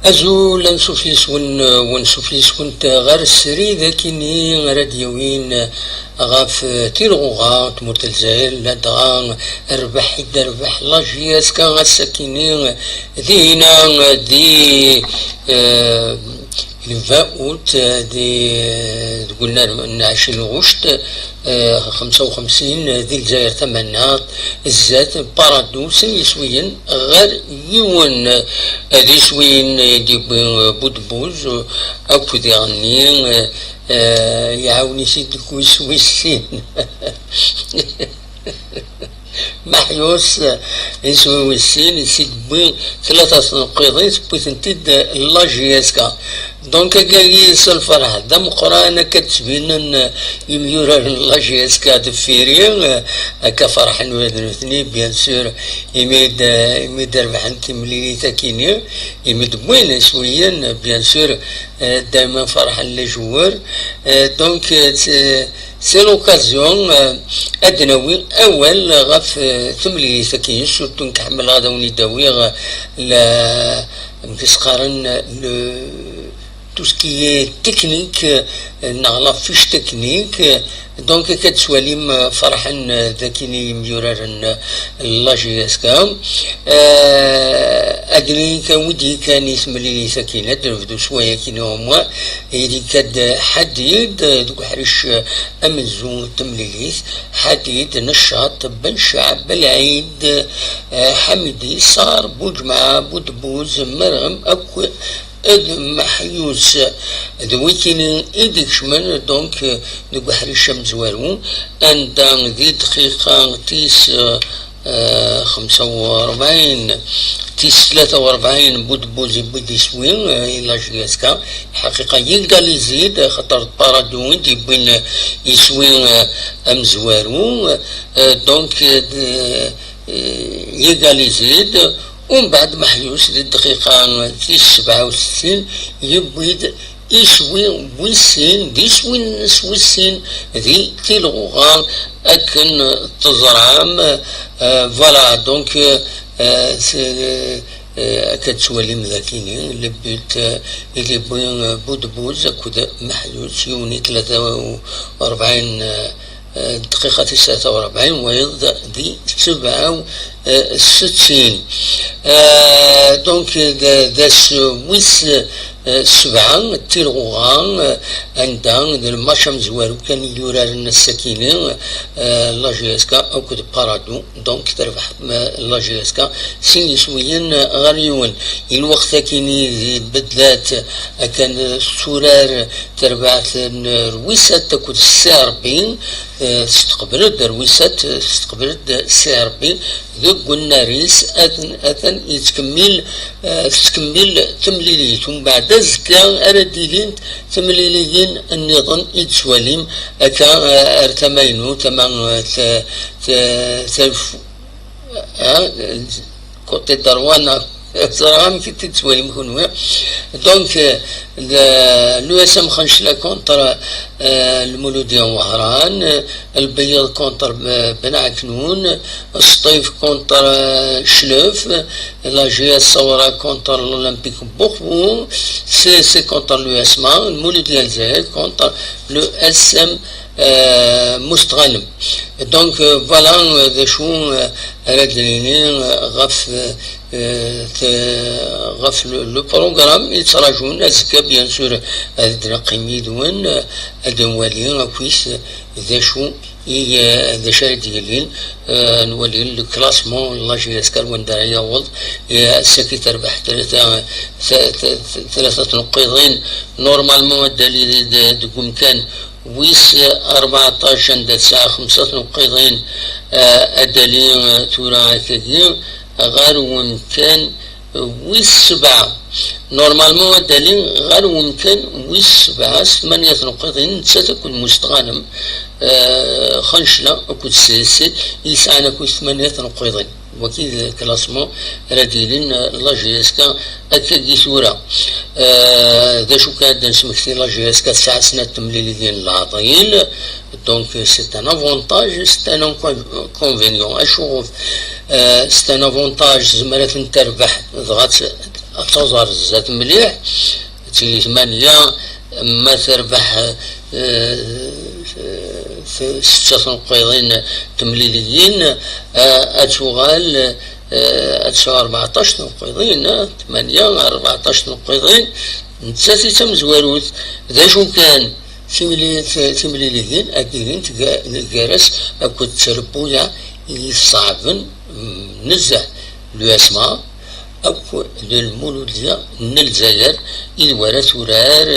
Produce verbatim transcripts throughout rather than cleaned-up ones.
Azul, ansuf yes-wen, ansuf yes-went ɣer srid akini ara d-yawin ɣef tilɣuɣa n tmurt n Lezzayer, ladɣa rrbeḥ i d-terbeḥ la J S K ass-akini dihina di, eh, Lbaut, eh, di, deg unnar n ɛecrin ɣuct, eh, xemsa u xemsin, eh, di Lezzayer tamaneɣt, zdat Paradou, sin yiswiyen ɣer yiwen, eh, d iswiyen i d-yewwi, eh, Budbuz, eh, akked iɣenni, eh, eh, iɛawen-it-id deg wis wis sin. Maḥyus, iswi wis sin, i s-id-wwi tlata tneqqiḍin, tewwi-tent-id la J S K. Donc, agagi s lferḥ d ameqqran, akka d-ttbinen, eh, imyuraren n la J S K deffir-i, eh, akka ferḥen ula d nutni, bien sûr, imi d-, imi d-rebḥen timlilit akini, imi d-wwin iswiyen, bien sûr, eh, dayma ferḥen les joueurs. Eh, donc, eh, c'est l'occasion, eh, ad d-nawi awal ɣef, eh, temlilit akini, surtout nekk ḥemmleɣ ad awen-id-awiɣ, eh, la, amek i s-qqaren, le, tout ce qui est technique, euh, neɣ la fiche technique. Donc, akka d-tettwalim, euh, ferḥen, euh, d akini yimyuraren, euh, la J S K. Euh, agni kan wid yekkan i temlilit akini, ad nebdu s wayakini au moins, i d-yekka-d Ḥadid, euh, deg uḥric, euh, amenzu n temlilit, Ḥadid, Neccaṭ, Ben Caɛb, Belɛid, euh, Ḥamidi, Ṣar, Buǧemɛa, Budbuz, Merɣem, akk d Maḥyus, d wikini i d-ikecmen, donc, deg uḥric amezwaru, anda di dqiqa tis, eh, xemsa u rebɛin, tis tlata u rebɛin, Budbuz yewwi-d iswi, eh, i la J S K, lḥaqiqa yegalizi-d, xaṭer d Paradou i d-yewwin iswi, eh, amezwaru, eh, donc, eh, d-, eh, yegalizi-d, Umbeɛd Meḥyus di dqiqa tis sebɛa u settin yewwi-d iswi wis sin, d iswi-nnes wis sin di tilɣuɣa akken teẓram, euh, voilà, donc, euh, c'est, euh, akka tettwalim dakini, le but, euh, i d-yewwi, euh, Budbuz akked Meḥyus, yiwen i tlata u rebɛin, euh, dqiqa tis tlata u rebɛin, wayeḍ di sebɛa u settin. Euh, donc, d, d ass wis, euh, sebɛa, d tilɣuɣa, euh, anda d lmač amezwaru kan i yuraren ass-akini, euh, la J S K akked Paradou, donc terbeḥ, euh, la J S K sin yiswiyen, euh, ɣer yiwen. I lweqt akini di Bedlat, akan, euh, tetturar terbaɛt n Rwisat akked Sserbin, eh, testeqbel-d Rwisat, testeqbel-d Sserbin deg unnar-is, atan, atan yettkemmil, eh, tettkemmil temlilit. Umbeɛd azekka ara d-ilint temliliyin nniḍen i d-tettwalim akka, eh, ar tama-inu, tama, eh, t-, t-, t-, ah, côté droit neɣ ẓriɣ amek i t-id-tettwalim kunwi. Donc, euh, le, l'U S M Xencla contre, euh, Lmuludi Wehran, euh, Lbeyyeḍ contre, euh, Ben Ɛeknun, Sṭif contre, euh, Clef, la J S Sawra contre l'Olympique Bourbourg, C S C contre l'U S M A, Lmuludi Lezzayer contre le S M euh, Mustɣanem. Donc, euh, voilà, euh, d acu, euh, ara d-nini, euh, ɣef, euh, euh, t-, ɣef le, le programme i ttrajun azekka, bien sûr, ad d-neqqim yid-wen, euh, ad nwali akkit, euh, d acu i, euh, d acu ara d-yilin, euh, nwali le classement n la J S K wanda ara yaweḍ, euh, ass-agi terbeḥ tlata, t-, t-, t-, tlata tneqqiḍin, normalement ad d-tali d-, deg umkan wis rbeɛṭac anda tesɛa xemsa tneqqiḍin, eh, ad d-tali, eh, tura akkagi ɣer wemkan wis sebɛa. Normalement ad d-tali ɣer wemkan wis sebɛa s tmanya tneqqiḍin, nettat akked Mustɣanem, eh, Xencla akked C S C yesɛan akkit tmanya tneqqiḍin. Wagi d classement ara d-yilin, euh, la J S K akkagi tura. Euh, d acu kan ad d-nesmekti, la J S K tesɛa snat temliliyin n leɛḍil, donc c'est un avantage, c'est un inconvénient. Acuɣef, euh, c'est un avantage, tezmer ad ten-terbeḥ, dɣa tt-, Ad taẓ ar zdat mliḥ, ad tili tmanya, ma terbeḥ, eh, s-, setta tneqqiḍin temliliyin, eh, ad tuɣal, eh, ad tesɛu rbeɛṭac tneqqiḍin, eh, tmanya ar rbeɛṭac tneqqiḍin, nettat i d tamezwarut. D acu kan, timli-, t-, timliliyin ad d-ilint ga-, gar-as akked trebbuyaɛ i iṣeɛben, mm, nezzeh, l'U S M A, akk d lmuludya n Lezzayer, i d wara turar,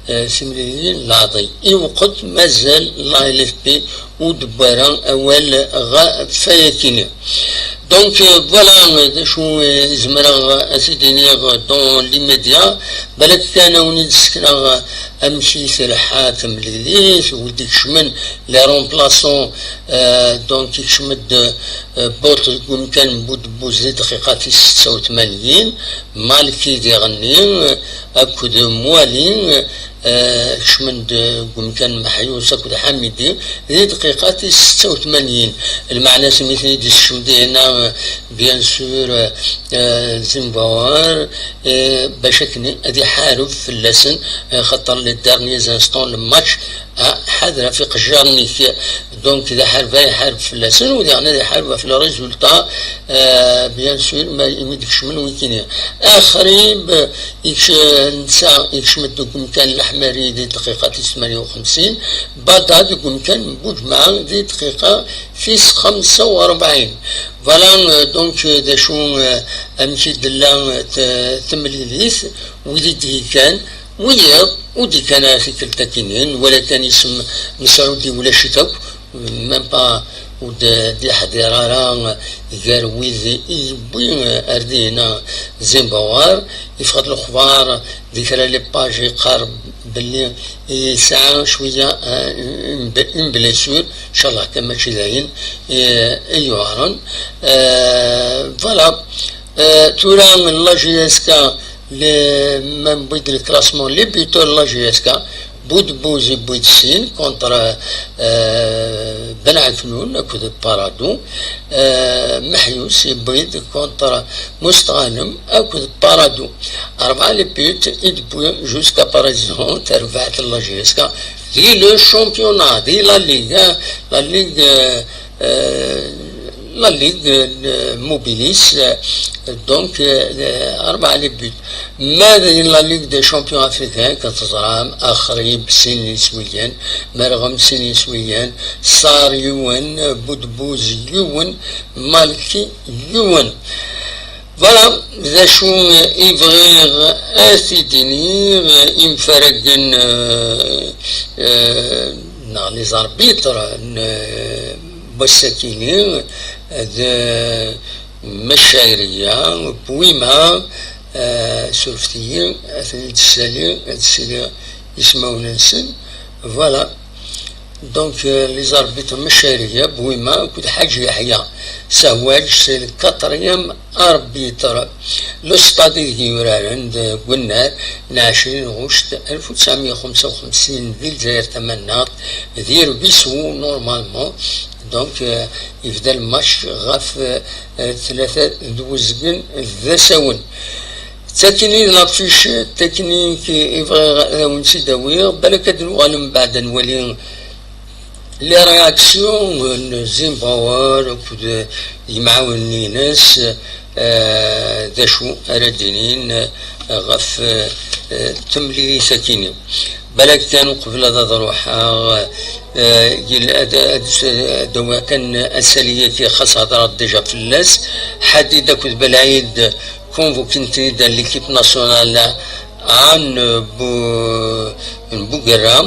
eh, timliliyin n leɛḍi. Iwqet mazal la L F P ur d-wwi ara awal ɣef wayakini. Donc, euh, voilà, euh, d acu, euh, zemreɣ ad t-id-iniɣ dans l'immédiat. Balak kan ad wen-id-sekneɣ amek i telḥa temlilit, wid ikecmen, les remplaçants, euh, donc ikcem-d, euh, Buṭ deg umkan n Budbuz di dqiqa tis setta u tmanyin, Malki diɣenni, euh, akked Mwali, euh, kecmen-d deg umkan n Meḥyus akked Ḥamidi di dqiqa tis setta u tmanyin. Lmeɛna-s mi ten-id-isekcem dihinna, bien sûr, euh, Zimbabwe, euh, bac akken ad iḥareb fell-asen, euh, xaṭer les derniers instants le match, ah, ḥader ɣef iqejjaren-ik. Donc d aḥareb ay iḥareb fell-asen, u diɣen ad iḥareb ɣef le résultat, euh, bien sûr, ma imi d-kecmen wikini. Axrib, Ikc-, netta ikcem-d deg umkan n Leḥmari di dqiqa tis tmanya u xemsin, Bada deg umkan n Buǧemɛa di dqiqa tis xemsa u rebɛin. Voilà, euh, donc, euh, d acu, euh, amek i d-tella, euh, t-, temlilit, wid i d-yekkan, wiyiḍ ur d-yekkan ara tikkelt akkin, nwala kan isem Mesɛudi ulac-it akk, même pas ur d-, d-iḥdir ara gar wid i yewwi ar dihina Zimbabwe. Yeffeɣ-d lexbar di kra les pages yeqqar belli yesɛa cwiya, euh, une ble-, une blessure, inchallah kan mačči d ayen i, i yuɛren. Euh, voilà. Euh, tura la J S K, le, ma newwi-d le classement, les buteurs n la J S K, Budbuz yewwi-d sin contre, euh, Ben Ɛefnun akked Paradou. Euh, Meḥyus yewwi-d contre Mustɣanem akked Paradou. Rebɛa les buts i d-tewwi jusqu'à présent terbaɛt n la J S K di le championnat, di la Ligue, hein, la Ligue, euh, euh, la Ligue, euh, Mobilis, euh, donc, euh, rebɛa les buts. Ma d la Ligue des champions africains, kan teẓram, Axrib sin yiswiyen, Merɣem sin yiswiyen, Sar yiwen, Budbuz yiwen, Malki yiwen. Voilà, d acu i bɣiɣ ad t-id-iniɣ, imfaragen, euh, euh, neɣ les arbitres n, euh, wass-akini, d Macairiya, Bwima, euh, surfet-iyi, ad ten-id-ssali, ad ssaliɣ ismawen-nsen. Voilà. Donc, euh, les arbitres Macairiya, Bwima, akked Ḥaǧi Yeḥya Sehwaǧ, c'est le quatrième arbitre. Le stade ideg yuraren d Gwennar n ɛecrin ɣuct alef u tesɛemya u xemsa u xemsin di Lezzayer Tamannaɣt, di Rbisu, normalement. Donc, euh, yebda le match ɣef, euh, tlata d wezgen d asawen. Takini d l'affiche technique i bɣiɣ ad awen-tt-id-awiɣ, balak ad nuɣal mbeɛd ad nwali les réactions n Zimbabwe akked yimɛawnen-ines, euh, d acu ara d-inin ɣef, euh, temlilit-akini. Balak kan uqbel ad, ad ruḥeɣ, euh, yel-, ad, ad, ad awiɣ kan asali-agi, xas hedreɣ déjà fell-as. Ḥadid akked Belɛid convoquin-ten-id l'équipe nationale A n Bu-, n Bugerra.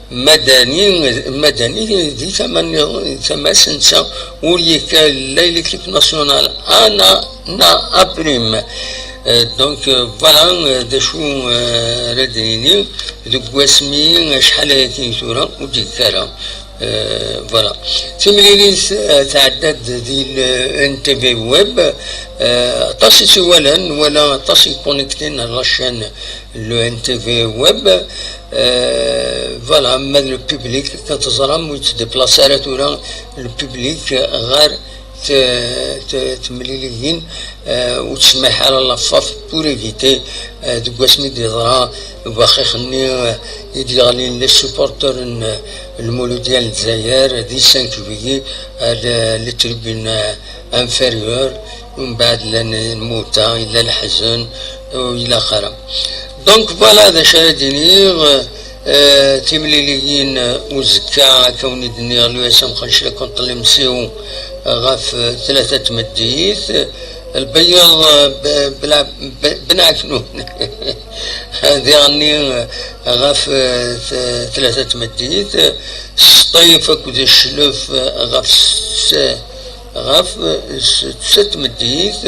Madani, Madani di tama nniḍen, di tama-s netta ur yekka la l'équipe nationale A na, na A prime. Euh, donc, euh, voilà, euh, d acu, euh, ara d-nini deg wasmi acḥal ayagi tura ur d-yekka ara. Euh, voilà. Timlilit, euh, tɛedda-d di le N T V Web, euh, aṭas i tt-iwalan, nwala aṭas i connectin ar la chaîne le N T V Web. Euh, voilà, ma d le public, kan teẓram ur yettdeplaṣ ara tura le public ɣer t-, t-, temliliyin, eh, ur tesmiḥ ara la F A F pour éviter, eh, deg wasmi d-yeḍra ubaxix-nni, eh, i d-yeɣlin les supporters n, eh, Lmuludya n Lezzayer di cinq juillet, eh, le, les tribunes, eh, inférieures, umbeɛd llan lmuta, yella leḥzen, ur ilaq ara. Donc voilà d acu ara d-iniɣ. Eh, timliliyin, eh, uzekka, akka wen-id-nniɣ, l'U S M Xencla contre l'M C O, eh, ɣef, eh, tlata tmeddit. Lbeyyeḍ, eh, b-, bla-, b-, Benɛeknun diɣenni, eh, ɣef, eh, t-, tlata tmeddit. Sṭif akked Cclef, eh, ɣef s-, ɣef, eh, s-, ssetta tmeddit.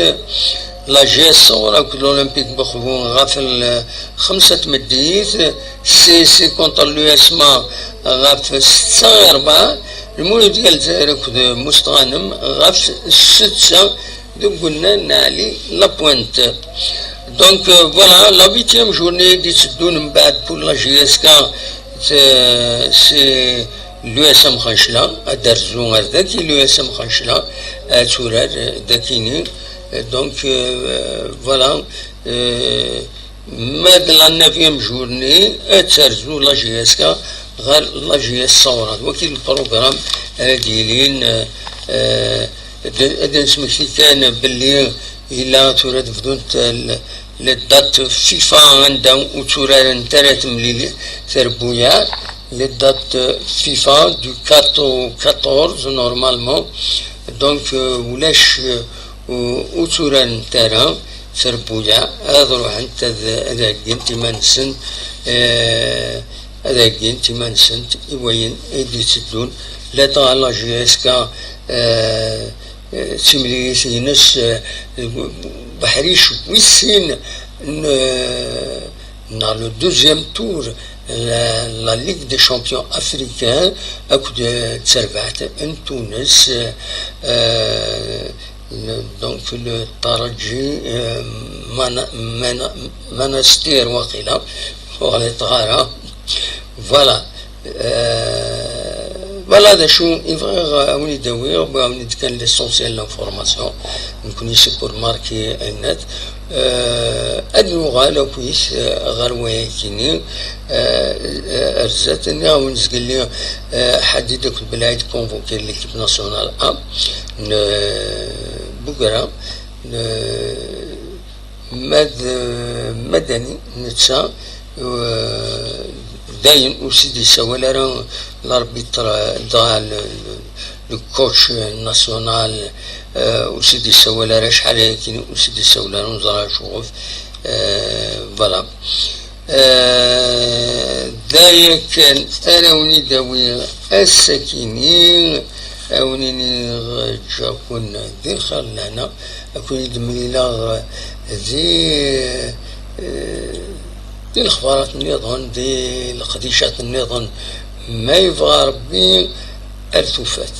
La G S Sawra akked l'Olympique Mexbou ɣef l-, xemsa tmeddit. C C contre l'U S M A ɣef setta i rebɛa. Lmuludya n Lezzayer akked Mustɣanem ɣef setta deg unnar n Ɛli Lapointe. Donc, euh, voilà, la huitième journée i d-itteddun mbeɛd pour la J S K, c'est l'U S M Xencla, ad d-terzu ar daki l'U S M Xencla, ad turar, euh, dakini. Euh, donc, euh, voilà, euh, ma d la neuvième journée, ad terzu la J S K ɣer la J S Sawra. D waki le programme ara d-yilin, euh, euh, ad, ad nesmekti kan belli yella tura ad bdunt, euh, le, les dates FIFA anda ur tturarent ara temlili terbuyaɛ, les dates FIFA du quatre au quatorze normalement. Donc, euh, ulac, euh, ur, ur tturarent ara terbuyaɛ, ad ruḥent ad, ad heggint iman-nsent, eh, ad heggint iman-nsent i wayen ay d-itteddun. Ladɣa la J S K, eh, eh, d timlilit-ines, eh, beḥric wis sin n, eh, neɣ le douzième tour, la, la Ligue des Champions Africains, akked, eh, d terbaɛt n Tunes, eh, le, donc le Taraji, euh, Mana-, Mana-, Manastir waqila, ur ɣliṭeɣ ara. Voilà. Euh, voilà d acu i bɣiɣ a wen-id-awiɣ, a wen-id-kan l'essentiel l'information. Nekkni c'est pour marquer un net. Euh, ad nuɣal akkit, euh, ɣer wayakini, euh, euh, ar zdat, nniɣ-awen zgelli, euh, Ḥadid akked Belɛid convoqué l'équipe nationale A n, euh, Bugra, n, ma d, Madani, netta, euh, dayen ur s-id-yessawal ara l'arbitre, dɣa le, le, le coach national, euh, ur s-id-yessawal ara acḥal ayakini, ur s-id-yessawal ara, ur neẓri acuɣef. Euh, voilà. Euh, d aya kan ara wen-id-awiɣ ass-akini, a wen-iniɣ ǧǧiɣ-ken di lxir lehna, a ken-id-mlileɣ di, eh, di lexbarat nniḍen, di leqdicat nniḍen, ma yebɣa Rebbi ar tufat.